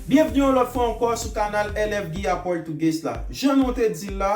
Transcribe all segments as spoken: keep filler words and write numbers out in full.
Byenvni yon lòt fwa ankò sou kanal L F Guia Português la. Jan nou te di l la,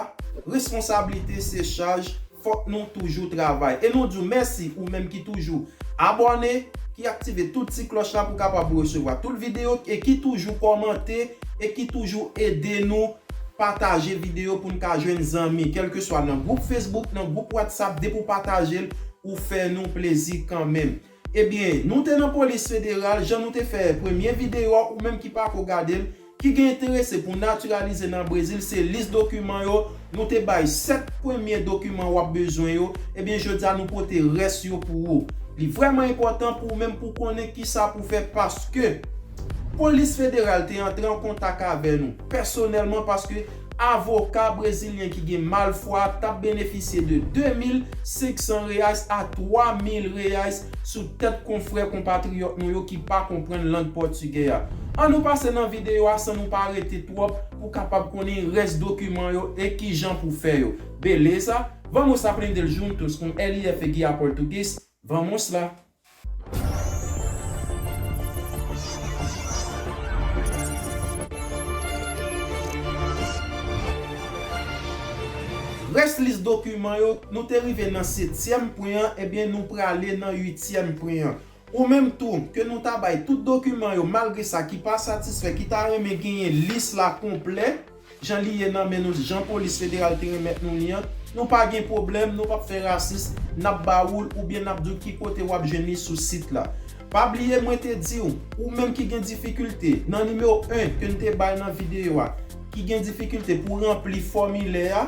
responsablite se chaj, fòk nou toujou travay. E nou di w mèsi ou menm ki toujou abòne, ki aktive tout ti klòch la pou w kapab resevwa tout videyo, e ki toujou kòmante, e ki toujou ede nou pataje videyo pou n ka jwenn zanmi, kèlkeswa nan gwoup Facebook, nan gwoup WhatsApp, depi w pataje l, ou fè nou plezi kanmenm. Ebyen, nou te nan polis federal, jan nou te fè premye videyo a, ou menm ki pako gade l, ki gen enterese pou natiralize nan Brezil, se lis dokiman yo, nou te bay sèt premye dokiman w ap bezwen yo, ebyen, jodi a nou pote rès yo pou ou. Li vrèman enpòtan pou ou menm pou konnen kisa pou fè, paske polis federal te antre an kontak avè nou pèsonèlman, paske avoka brezilyen ki gen malfwa t ap benefisye de de mil senk san reais a twa mil reais sou tèt konfrè konpatriyòt nou yo ki pa konprann lang pòtigè a. An nou pase nan videyo a san nou pa rete twòp pou kapab konnen rès dokiman yo e kijan pou fè yo. Beleza? Vamos aprender juntos com L F Guia Português? Vamos lá! Rès lis dokiman yo, nou te rive nan setyèm pwen an, ebyen nou prale nan uityèm pwen an. Ou menm tou, ke nou ta bay tout dokiman yo, malgre sa ki pa satisfè, ki ta renmen genyen lis la konplè, jan li ye nan men nou, jan polis federal te remèt nou li an, nou pa gen pwoblèm, nou p ap fè rasis, n ap ba ou l oubyen n ap di w ki kote w ap jwenn li sou sit la. Pa bliye mwen te di w, ou menm ki gen difikilte, nan nimewo en ke n te bay nan videyo a, ki gen difikilte pou ranpli fòmilè a,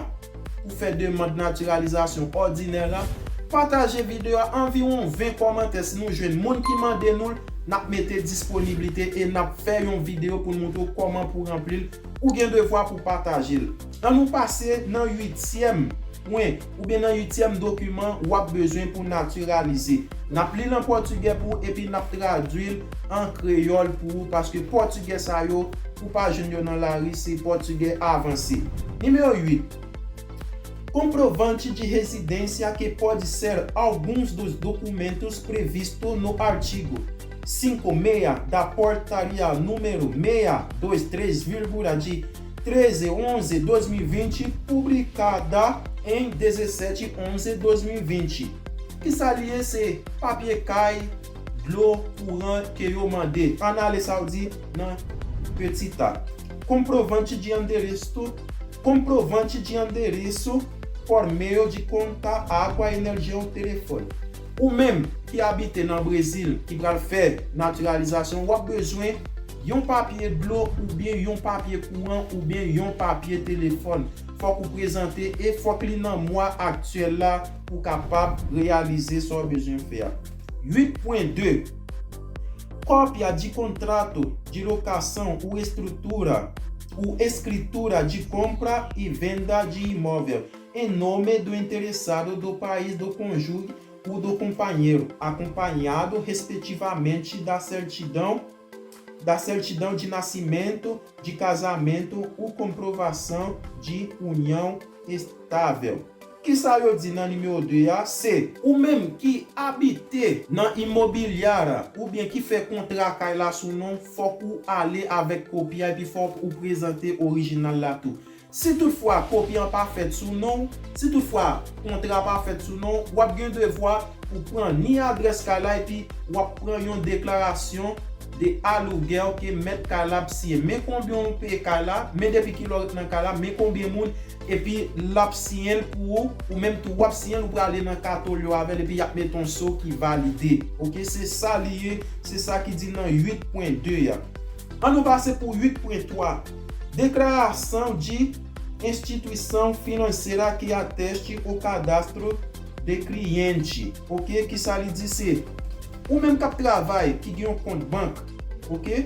pou fè demann natiralizasyon òdinè la, pataje videyo a, anviwon ven kòmantè, si nou jwenn moun ki mande nou l, n ap mete disponiblite e n ap fè yon videyo pou n montre w kòman pou ranpli l. Ou gen devwa pou pataje l. An nou pase nan uityèm pwen, oubyen nan uityèm dokiman w ap bezwen pou natiralize. N ap li l an pòtigè pou ou epi n ap tradui l an kreyòl pou ou, paske pòtigè sa yo, ou pa jwenn yo nan lari, se pòtigè avanse. Nimewo uit. Comprovante de residência que pode ser alguns dos documentos previsto no artigo cinco meia da portaria número meia dois três, vírgula, de treze onze dois mil e vinte, publicada em dezessete onze dois mil e vinte. Kisa li ye? Se papye kay, dlo, kouran ke yo mande. Ann ale sa w di nan petit a. Comprovante de endereço, comprovante de endereço por meio de conta água, energia ou telefone. Ou menm ki abite nan Brezil, ki pral fè natiralizasyon, w ap bezwen yon papye dlo oubyen yon papye kouran oubyen yon papye telefòn. Fòk ou prezante e fòk li nan mwa aktyèl la pou kapab reyalize sa w bezwen fè a. Uit pwen de. Cópia de contrato de locação ou estrutura ou escritura de compra e venda de imóvel em nome do interessado do país do cônjuge ou do companheiro, acompanhado respectivamente da certidão, da certidão de nascimento, de casamento ou comprovação de união estável. Kisa yo di nan nimewo de a? Se ou menm ki abite nan imobilyara oubyen ki fè kontra kay la sou non, fòk ou ale avèk kopi a epi fòk ou prezante orijinal la tou. Si toutfwa kopi an pa fèt sou non w, si toutfwa kontra pa fèt sou non w, w ap gen devwa pou pran ni adrès kay la epi w ap pran yon deklarasyon de aluguel ke mèt kay la ap siyen. Men konbyen w peye kay la, men depi kilè w ret nan kay la, men konbyen moun, epi l ap siyen l pou ou, ou menm tou w ap siyen l, ou prale nan katolyo avè l, epi y ap mete yon so ki valide. Oke, se sa li ye, se sa ki di nan uit pwen de a. An nou pase pou uit pwen twa. Declaração de instituição financeira que ateste o cadastro de cliente. Oke, kisa li di se, ou menm k ap travay, ki gen yon kont bank, oke,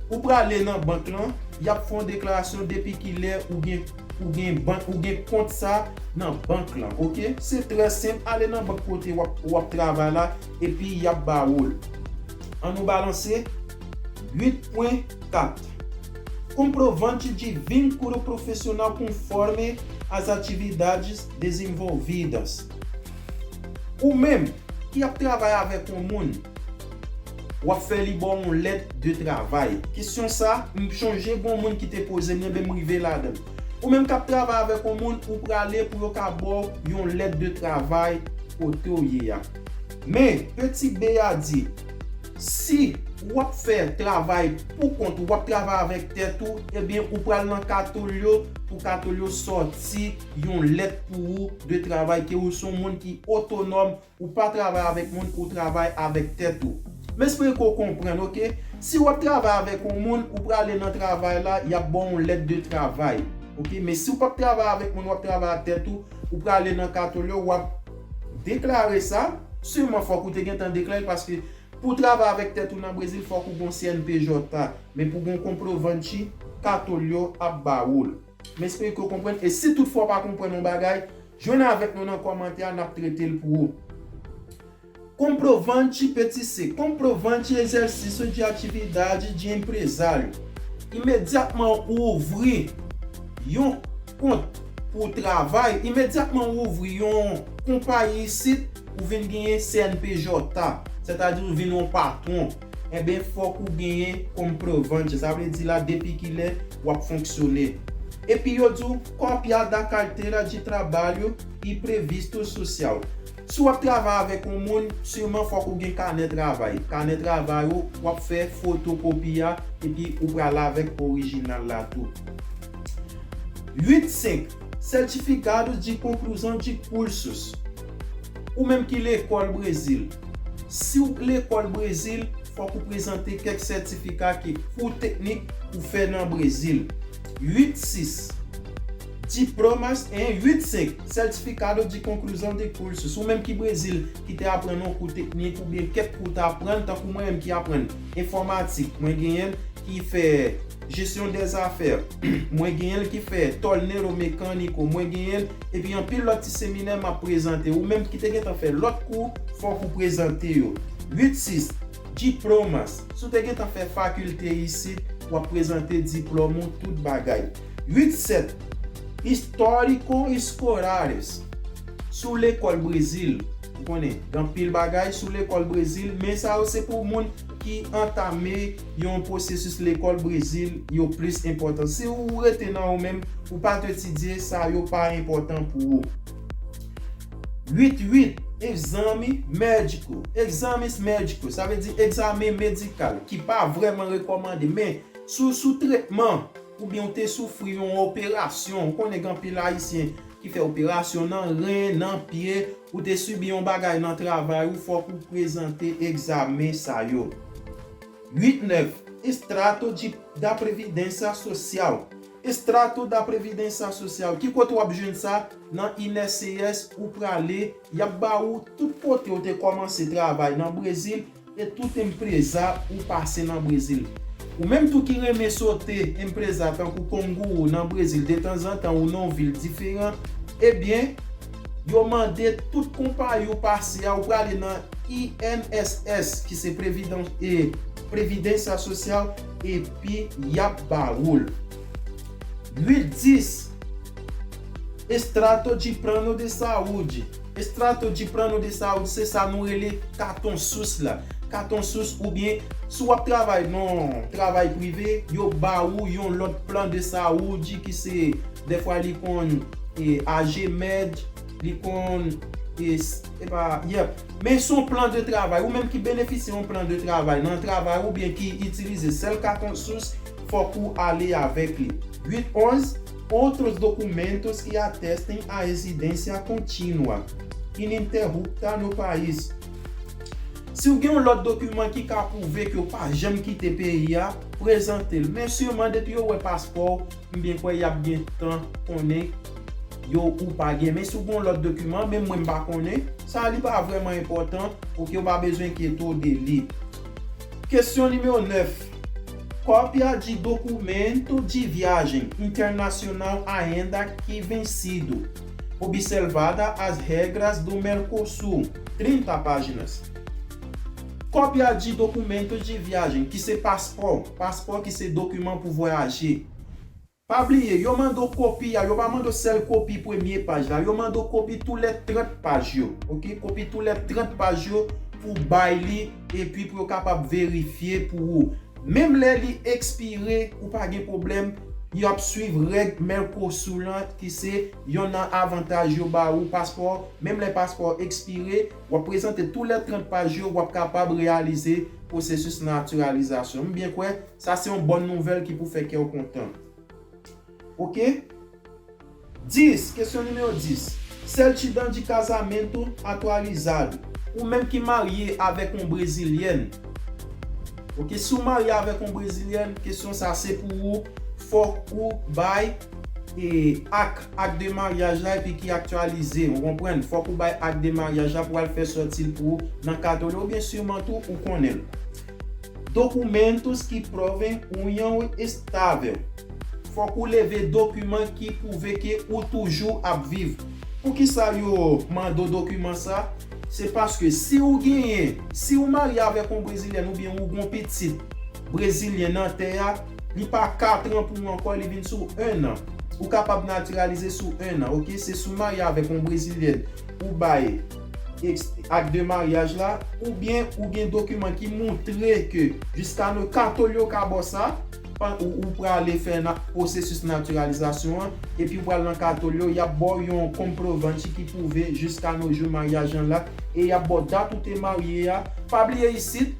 ou prale nan bank lan, y ap fè yon deklarasyon depi kilè ou gen, ou gen bank, ou gen kont sa nan bank lan, oke? Se trè senp, ale nan bank kote w ap, w ap travay la, epi y ap ba ou l. An nou balanse. Uit pwen kat. Comprovante de vínculo profissional conforme as atividades desenvolvidas. Ou menm ki ap travay avèk yon moun, w ap fè li ba w yon lèt de travay. Kesyon sa, m chonje gen yon moun ki te poze m, ebyen m rive ladan l. Ou menm k ap travay avèk yon moun, ou prale pou yo ka ba w yon lèt de travay kote w ye a. Men, Petit B a di, si w ap fè travay pou kont ou, w ap travay avèk tèt ou, ebyen, ou pral nan Katolyo pou Katolyo sòti yon lèt pou ou de travay, ke ou se yon moun ki otonòm, ou pa travay avèk moun, ou travay avèk tèt ou. M espere ke w konprann, oke? Si w ap travay avèk yon moun, ou prale nan travay la, y ap ba w yon lèt de travay, oke? Men si w p ap travay avèk moun, w ap travay ak tèt ou, ou prale nan Katolyo, w ap deklare sa. Siman, fòk ou te gentan deklare l, paske pou w travay avèk tèt ou nan Brezil, fòk ou gen yon C N P J. Men pou gen yon konprovante, Katolyo ap ba ou l. M espere ke w konprann. E si toutfwa w pa konprann yon bagay, jwenn avèk nou nan kòmantè a, n ap trete l pou ou. Comprovante, petit C, comprovante exercício de atividade de empresário. Imedyatman ou ouvri yon kont pou w travay, imedyatman ou ouvri yon konpayi isit, ou vin genyen C N P J, sètadi ou vin yon patwon. Enben, fòk ou genyen comprovante. Sa vle di la, depi kilè w ap fonksyone. Epi yo di w, cópia da carteira de trabalho e previsto social. Si w ap travay avèk yon moun, siman fòk ou gen kanè travay. Kanè travay ou, w ap fè fotokopi a, epi ou pral avèk orijinal la tou. Uit senk, certificado de conclusão de cursos. Ou menm ki lekòl Brezil. Si w lekòl Brezil, fòk ou prezante kèk sètifika ki kou teknik ou fè nan Brezil. Uit sis, diplomas, en, uit senk, certificado de conclusão de cursos. Ou menm ki Brezil, ki te aprann yon kou teknik oubyen kèk kou w te aprann, tankou mwen menm ki aprann enfòmatik, mwen genyen l ki fè gestion des affaires, mwen genyen l ki fè torneiro mecânico, mwen genyen l, epi anpil lòt ti seminè m ap prezante. Ou menm ki te gentan fè lòt kou, fòk ou prezante yo. Uit sis, diplomas. Si w te gentan fè fakilte isit, w ap prezante diplòm ou, tout bagay. Uit sèt, histórico escolares. Si w lekòl Brezil, ou konnen, gen anpil bagay si w lekòl Brezil, men sa yo se pou moun ki antame yon pwosesis lekòl Brezil, yo plis enpòtan. Si ou rete nan ou menm, ou pa t etidye, sa yo pa enpòtan pou ou. Uit uit, exame médico, exames médicos, sa vle di egzamen medikal, ki pa vrèman rekòmande, men si w sou tretman, oubyen w te soufri yon operasyon, ou konnen gen anpil Ayisyen ki fè operasyon nan ren, nan pye, ou te sibi yon bagay nan travay ou, fòk ou prezante egzamen sa yo. Uit nèf, extrato de, da previdência social. Extrato da previdência social. Ki kote w ap jwenn sa? Nan I N S S, ou prale, y ap ba ou tout kote w te kòmanse travay nan Brezil, e tout enpreza ou pase nan Brezil. Ou menm tou ki renmen sote enpreza tankou Canguru nan Brezil, detanzantan ou nan yon vil diferan, ebyen, yo mande tout konpayi ou pase a, ou prale nan I N S S, ki se Previdan-, e, Previdência Social, epi y ap ba ou l. Uit dis, extrato de plano de saúde. Extrato de plano de saúde, se sa nou rele katon sous la. Katon sous oubyen si w ap travay nan travay prive, yo ba ou yon lòt plan de saúde ki se, dèfwa li konn, e, A G Med, li konn, e, s-, epa, yep. Men se yon plan de travay. Ou menm ki benefisye yon plan de travay nan travay oubyen ki itilize sèl katon sous, fòk ou ale avèk li. Uit onz, outros documentos que atestem a residência contínua ininterrupta no país. Si w gen yon lòt dokiman ki ka pwouve ke w pa janm kite peyi a, prezante l. Men siman depi yo wè paspò w, m byen kwè y ap gentan konnen yo ou pa gen. Men si w gen yon lòt dokiman, menm mwen m pa konnen, sa li pa vrèman enpòtan, oke, ou pa bezwen enkyete w de li. Questão número nove. Cópia de documento de viagem internacional ainda que vencido, observada as regras do Mercosul. Trinta páginas. Cópia de documento de viagem, ki se paspò, paspò ki se dokiman pou vwayaje. Pa bliye, yo mande w kopi a, yo pa mande w sèl kopi premye paj la, yo mande w kopi tou lè trant paj yo, oke? Kopi tou lè trant paj yo, ou bay li, epi pou yo kapab verifye pou ou. Menm lè li ekspire, ou pa gen pwoblèm, y ap swiv règ Mercosur lan, ki se yonn nan avantaj yo ba ou paspò. Menm lè paspò ekspire, w ap prezante tou lè trant paj yo, w ap kapab reyalize pwosesis natiralizasyon. M byen kwè, sa se yon bòn nouvèl ki pou fè kè w kontan. Oke? Dis, kesyon nimewo dis. Certidão de casamento atualizado. Ou menm ki marye avèk yon brezilyèn. Oke, si w marye avèk yon brezilyèn, kesyon sa se pou ou. Fòk ou bay e ak, ak de maryaj la epi ki aktyalize, ou konprann? Fòk ou bay ak de maryaj la pou al fè sòti l pou ou nan katòl yo, oubyen siman tou ou konnen l. Documentos que provem união estável. Fòk ou leve dokiman ki pwouve ke ou toujou ap viv. Poukisa yo mande w dokiman sa? Se paske si ou genyen, si ou marye avèk yon brezilyèn oubyen ou gon pitit brezilyen nan tè a, li pa katran pou ou ankò, li vin sou ennan. Ou kapab natiralize sou ennan, oke? Se si w marye avèk yon brezilyèn, ou bay ex- ak de maryaj la, oubyen ou gen dokiman ki montre ke jiska nou katòl yo ka ba w sa, pan- ou, ou prale fè na- pwosesis natiralizasyon an, epi ou pral nan katòl yo, y ap ba w yon konpwovanti ki pwouve jiska nou jou maryaj lan la, e y ap ba w dat ou te marye a. Pa bliye isit,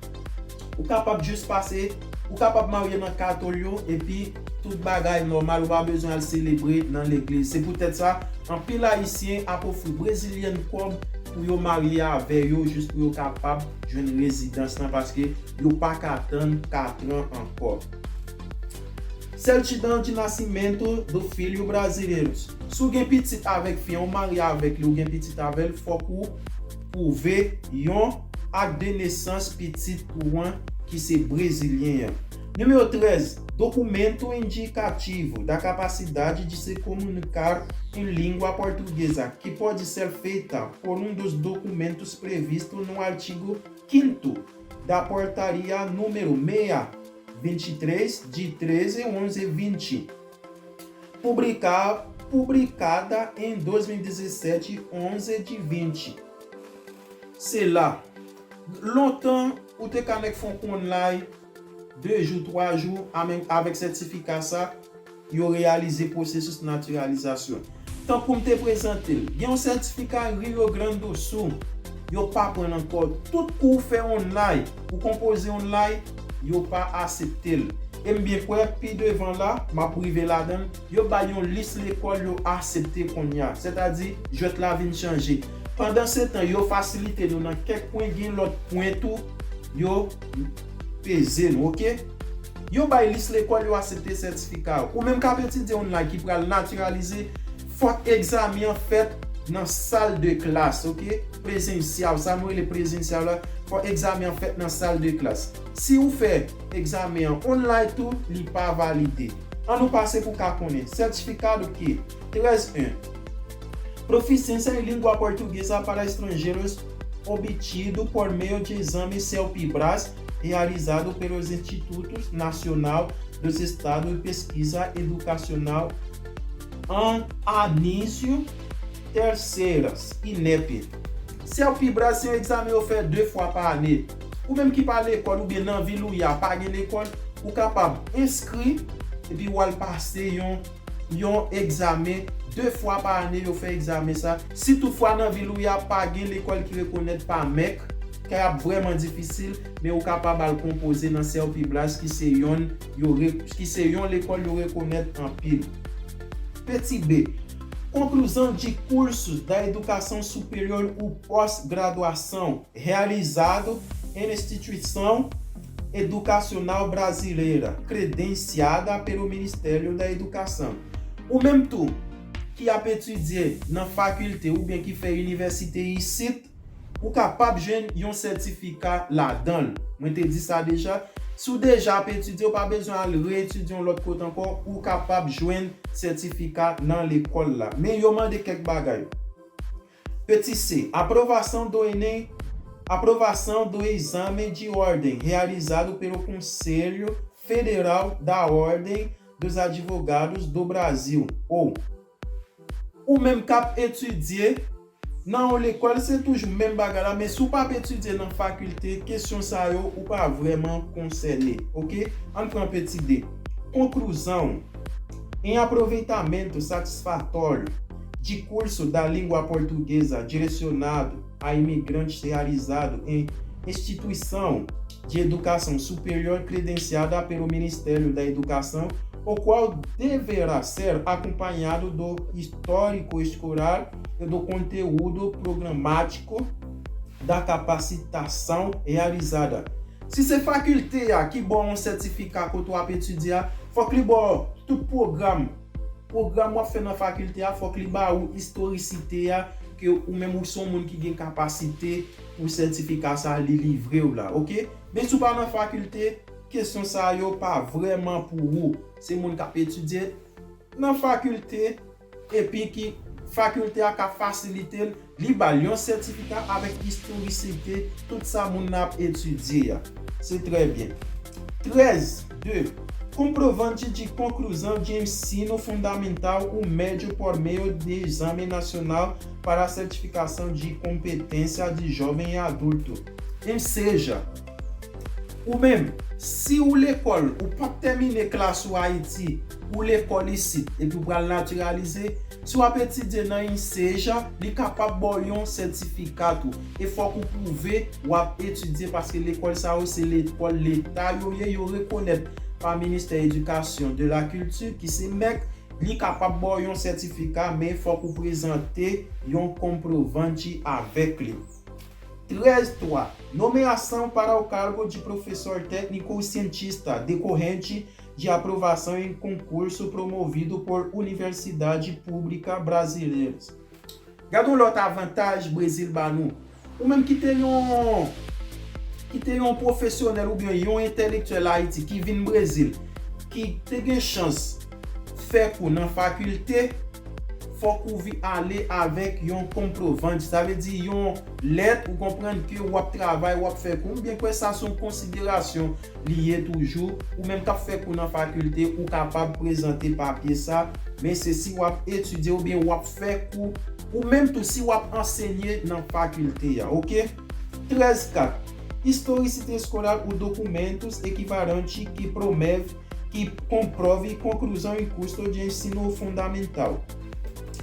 ou kapab jis pase, ou kapab marye nan katòl yo, epi tout bagay nòmal, ou pa bezwen al selebre nan legliz. Se poutèt sa, anpil Ayisyen ap ofri brezilyèn kòb pou yo marye avè yo, jis pou yo kapab jwenn rezidans lan, paske yo pa ka tann katran ankò. Certidão de nascimento do filho brasileiro. Si w gen pitit avèk fi an, ou marye avèk li, ou gen pitit avè l, fòk ou pwouve yon ak de nesans pitit ou an ki se brezilyen an. Nimewo trèz, documento indicativo da capacidade de se comunicar em língua portuguesa, que pode ser feita por um dos documentos previsto no artigo quinto da portaria número meia vinte e três, de treze onze vinte, publica- publicada em dois mil e dezessete, onze de vinte. Se la. Lontan, ou te ka nèk fè yon online, de jou, twa jou, amèn- avèk sètifika sa, yo reyalize pwosesis natiralizasyon. Tankou m te prezante l, gen yon sètifika Rio Grande do Sul, yo pa pran l ankò. Tout kou w fè online, ou konpoze online, yo pa aksepte l. E m byen kwè, pi devan la, m ap rive ladan l, yo bay yon lis lekòl yo aksepte kounye a. Sètadi, jwèt la vin chanje. Pandansetan, yo fasilite nou nan kèk pwen, gen lòt pwen tou, yo peze nou, oke? Yo bay lis lekòl yo aksepte sètifika yo. Ou menm k ap etidye online ki pral natiralize, fòk egzamen an fèt nan sal de klas, oke? Prezensyal, sa nou rele prezensyal la, fòk egzamen an fèt nan sal de klas. Si ou fè egzamen an online tou, li pa valide. An nou pase pou ka konnen. Certificado que, treze un. Proficiência em língua portuguesa para estrangeiros obtido por meio de exame CELPIBRAS realizado pelos Institutos Nacional dos Estudos e Pesquisa Educacional An- Anísio Terceiras, INEP. CELPIBRAS se yon egzamen yo fè de fwa pa ane. Ou menm ki pa lekòl oubyen nan vil ou ye a pa gen lekòl, ou kapab enskri epi w al pase yon yon egzamen, de fwa pa ane yo fè egzamen sa. Si toutfwa nan vil ou ye a pa gen lekòl ki rekonèt pa mèk, kay ap vrèman difisil, men ou kapab al konpoze nan CELPIBRAS ki se yonn yo re- ki se yon lekòl yo rekonèt anpil. Peti B. Conclusão de cursos da educação superior ou pós-graduação realizado em instituição educacional brasileira credenciada pelo Ministério da Educação. Ou menm tou, ki ap etidye nan fakilte oubyen ki fè inivèsite isit, ou kapab jwenn yon sètifika ladan l. Mwen te di sa deja. Si w deja ap etidye, ou pa bezwen al reetidye yon lòt kote ankò, ou kapab jwenn sètifika nan lekòl la. Men yo mande kèk bagay. Peti C. Aprovação do Enem, aprovação do exame de ordem realizado pelo Conselho Federal da Ordem dos Advogados do Brasil, ou ou menm k ap etidye Nan yon lekòl, se toujou menm bagay la, men si w p ap etidye nan fakilte, kesyon sa yo ou pa vrèman konsène. Oke? Ann pran peti de. Conclusão. Em aproveitamento satisfatório de curso da língua portuguesa direcionado a imigrantes realizado em instituição de educação superior credenciada pelo Ministério da Educação, o qual deverá ser acompanhado do histórico escolar e do conteúdo programático da capacitação realizada. Si se fakilte a ki ba w yon sètifika kote w ap etidye a, fòk li ba w tout pwogram. Pwogram w ap fè nan fakilte a, fòk li ba ou istorisite a, ke ou menm ou se yon moun ki gen kapasite pou sètifika sa a li livre w la, oke? Men si w pa nan fakilte, kesyon sa yo pa vrèman pou ou. Se moun k ap etidye nan fakilte, epi ki fakilte a ka fasilite l, li ba l yon sètifika avèk istorisite tout sa moun nan ap etidye a. Se trè byen. Trèz, de. Comprovante de conclusão de ensino fundamental ou médio por meio de exame nacional para a certificação de competência de jovem e adulto. Enseja, ou menm, si ou lekòl, ou p ap tèmine klas ou Ayiti, ou lekòl isit, epi ou pral natiralize, si w ap etidye nan enseja, li kapab ba w yon sètifika tou. E fòk ou pwouve w ap etidye, paske lekòl sa yo se lekòl leta yo ye, yo rekonèt pa Ministè Edikasyon de la Kilti, ki se mèk, li kapab ba w yon sètifika, men fòk ou prezante yon comprovante avèk li. Trèz twa. Nomeação para o cargo de professor técnico cientista decorrente de aprovação em concurso promovido por Universidade Pública Brasileiras. Gade yon lòt avantaj Brezil ba nou. Ou menm ki te yon ki te yon pwofesyonèl oubyen yon entèlektyèl Ayiti ki vin Brezil, ki te gen chans fè kou nan fakilte, fòk ou vi ale avèk yon comprovante. Sa vle di yon lèt ou konprann ke w ap travay, w ap fè kou. M byen kwè sa se yon konsiderasyon li ye toujou. Ou menm k ap fè kou nan fakilte, ou kapab prezante papye sa, men se si w ap etidye oubyen w ap fè kou, ou menm tou si w ap ansenye nan fakilte a, oke? Trèz kat. Historicity escolar ou documentos equivalente que promove, que comprove conclusão em curso de ensino fundamental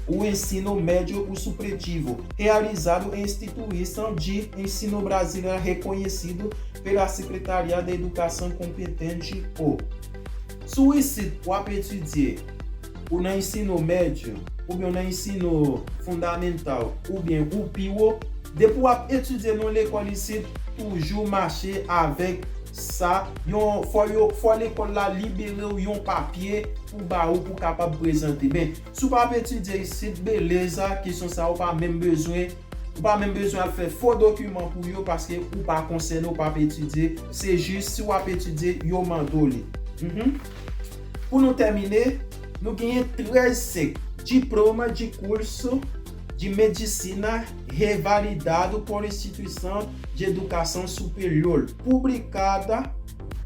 ou ensino médio ou supletivo, realizado em instituição de ensino brasileira reconhecido pela Secretaria da Educação competente ou. Si w isit w ap etidye, ou nan ensino médio, oubyen w nan ensino fundamental, oubyen ou pi wo, depi w ap etidye nan lekòl isit, toujou mache avèk sa, yon, fò yo, fò lekòl la libere w yon papye pou ba ou pou kapab prezante. Men, si w p ap etidye isit, beleza, kesyon sa yo pa menm bezwen, ou pa menm bezwen al fè fo dokiman pou yo paske ou pa konsène, ou p ap etidye. Se jis si w ap etidye, yo mande w li. Mhm. Pou nou tèmine, nou genyen trèz senk. Diploma de curso de medicina revalidado por instituição de educação superior, publicada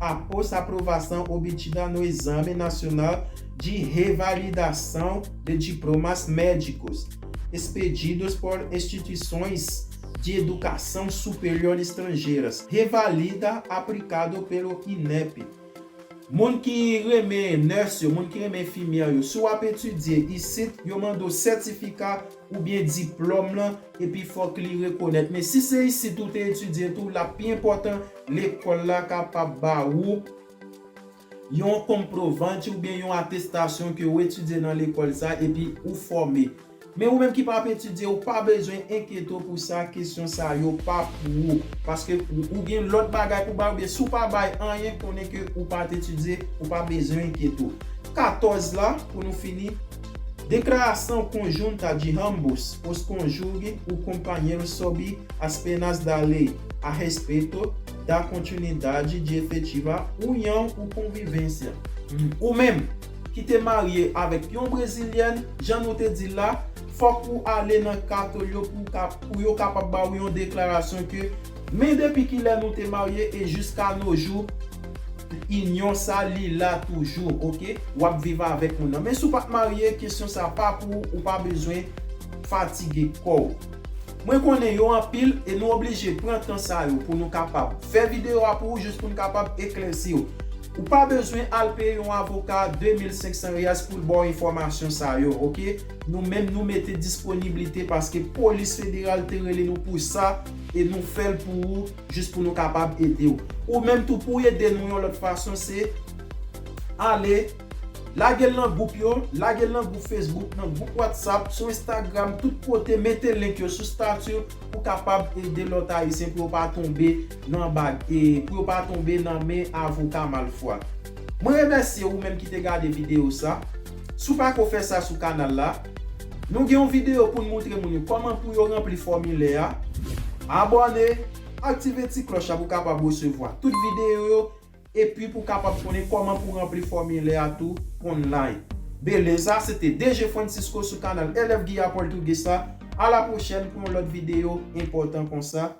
após aprovação obtida no Exame Nacional de Revalidação de Diplomas Médicos, expedidos por instituições de educação superior estrangeiras, revalida aplicado pelo inep. Moun ki renmen nurse yo, moun ki renmen enfimyè yo, si w ap etidye isit, yo mande w sètifika oubyen diplòm lan, epi fòk li rekonèt. Men si se isit ou te etidye tou, l ap pi enpòtan lekòl la kapab ba ou yon konpwovanti oubyen yon atestasyon ke w etidye nan lekòl sa epi ou fòme. Men ou menm ki p ap etidye, ou pa bezwen enkyete w pou sa, kesyon sa yo pa pou ou. Paske ou, ou gen lòt bagay pou bay, oubyen si w pa bay anyen, konnen ke ou pa t etidye, ou pa bezwen enkyete w. Katòz la, pou nou fini, declaração conjunta de ambos os cônjuges ou companheiros sob as penas da lei a respeito da continuidade de efetiva união ou convivência. Ou menm ki te marye avèk yon brezilyèn, jan nou te di l la, fòk ou ale nan katòl yo pou, ka, pou yo kapab ba ou yon deklarasyon ke, men depi kilè nou te marye e jiska no jou, inyon sa li la toujou, oke? W ap viv avèk moun nan. Men si w pa t marye, kesyon sa pa pou ou, ou pa bezwen fatige kò w. Mwen konnen yo anpil e nou oblije pran tan sa yo pou nou kapab fè videyo a pou ou, jis pou nou kapab eklèsi w. Ou pa bezwen al peye yon avoka de mil senk san riyals pou l ba w enfòmasyon sa yo, oke? Nou menm nou mete disponiblite paske polis federal te rele nou pou sa e nou fè l pou ou, jis pou nou kapab ede w. Ou menm tou pou ede nou yon lòt fason se ale lage l nan gwoup yo, lage l nan gwoup Facebook, nan gwoup WhatsApp, sou Instagram, tout kote, mete link yo sou statut pou kapab ede lòt Ayisyen pou yo pa tonbe nan bag e pou yo pa tonbe nan men avoka malfwa. Mwen remèsye ou menm ki te gade videyo sa. Si w pako fè sa sou kanal la, nou gen yon videyo pou n moutre moun yo kòman pou yo ranpli fòmilè a. Abòne, aktive ti klòch la pou w kapab resevwa tout videyo yo epi pou w kapab konnen kòman pou w ranpli fòmilè a tou online. Beleza, se te D J Francisco sou kanal L F Guia Portuguesa. A la pwochèn pou yon lòt videyo enpòtan konsa.